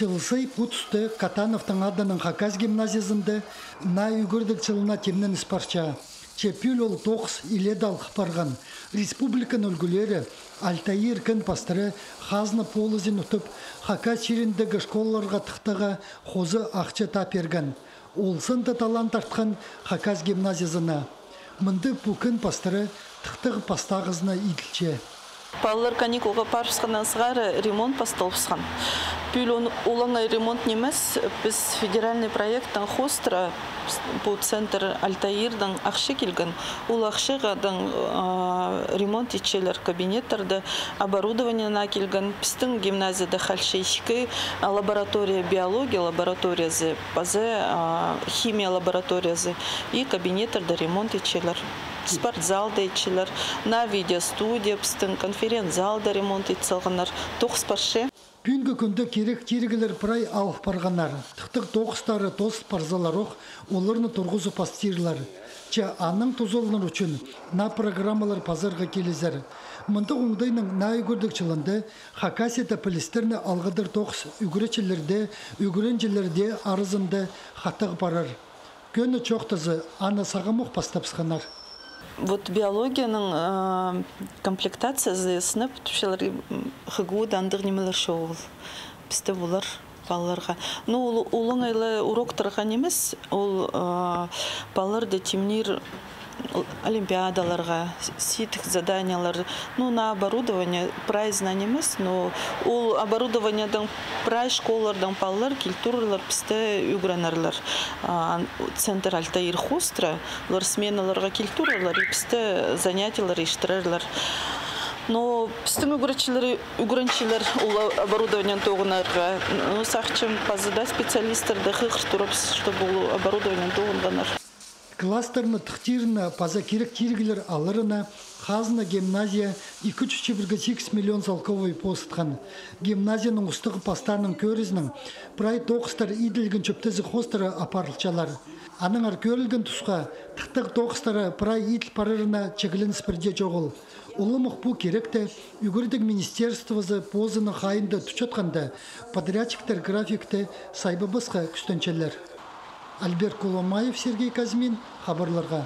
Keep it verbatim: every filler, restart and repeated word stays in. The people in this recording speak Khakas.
Чыл сай пу туста Катановтың адынаң хакас гимназиязында наа ӱгредіг чылына тимненіс парча. Че пӱӱл ол тоғыс илееде алғып парған республиканың ӱлгӱлері Альтаир кен пастыра хазна полызын утып, Хакас чиріндегі школаларға тыхтаға хоза ахча таап пирген. Ол сынды талант артхан хакас гимназиязына. Мында пу кен пастыра тыхтағ пастағызына иділче. Палалар каникулға парыбысханнаң сығара ремонт пасталыбысхан. Пӱӱл олаңай ремонт нимес, піс федеральный проекттең хоостыра пу центр Альтаирдаң ахча килген. Ол ахчаға даң, а, ремонт итчелер кабинеттерді, оборудование наа килген. Пістің гимназияда халча ікі лаборатория: биология лабораториязы паза, а, химия лабораториязы. И кабинеттерді ремонт итчелер. Спортзалды итчелер, наа видеостудия, пістің конференц-залды ремонт ит салғаннар. Тоғыс парча. Пӱӱнгі кӱнде кирек-тиріглер прай алып парғаннар. Тыхтағ тоғыстары тоозыл парзаларох, оларны турғызып пастирлар. Че анаң тузаланар ӱчӱн наа программалар пазарға килізер. Мындағ оңдайнаң наа ӱгредіг чылында Хакасияда пілістерні алғыдар тоғыс ӱгретчілерде, ӱгренҷілерде аразында хатығ парар. Кӧні чоохтаза, аны сағамох пастабысханнар. Вот биологияның, э, комплектациязы, сынап тіпчелер, м, ХГУ-да андағ нимелер чоғыл. Пісте олар палаларға. Ну, ол, олаңай ла уроктарға нимес, ол, э, палаларды тимнир олимпиадаларға, с-, сидік заданиелер, ну, на оборудование прайзына нимес, но ол оборудованиедең прай школалардаң палалар килтірерлер, пісте ӱгренерлер. А, центр Альтаир хоостыра, олар сменаларға килтірерлер, и пісте занятиелер иртірерлер. Но пістің ӱгретчілер, ӱгренчелер ол оборудованиені тоғынарға, ну, сағынчам, паза даа специалистерді хығыр турабыс, чтобы ол оборудованиені тоғынғаннар. Класстарны тыхтирына паза кирек-тиріглер аларына хазна гимназия ікі чӱс чибіргі сигіс миллион салковай позытхан. Гимназияның устағ пастааның кӧрізінең прай тоғыстар иділген чӧптезі хоостыра апарылчалар. Аннаңар кӧрілген тусха, тыхтағ тоғыстары прай иділ парарына чегленіс пірдее чоғыл. Уламох пу киректі ӱгредіг министерствозы позының хайиинда тутчатханда, подрядчиктер графикті сайбабасха кӱстенчелер. Альберт Куломаев, Сергей Казьмин, хабарларға.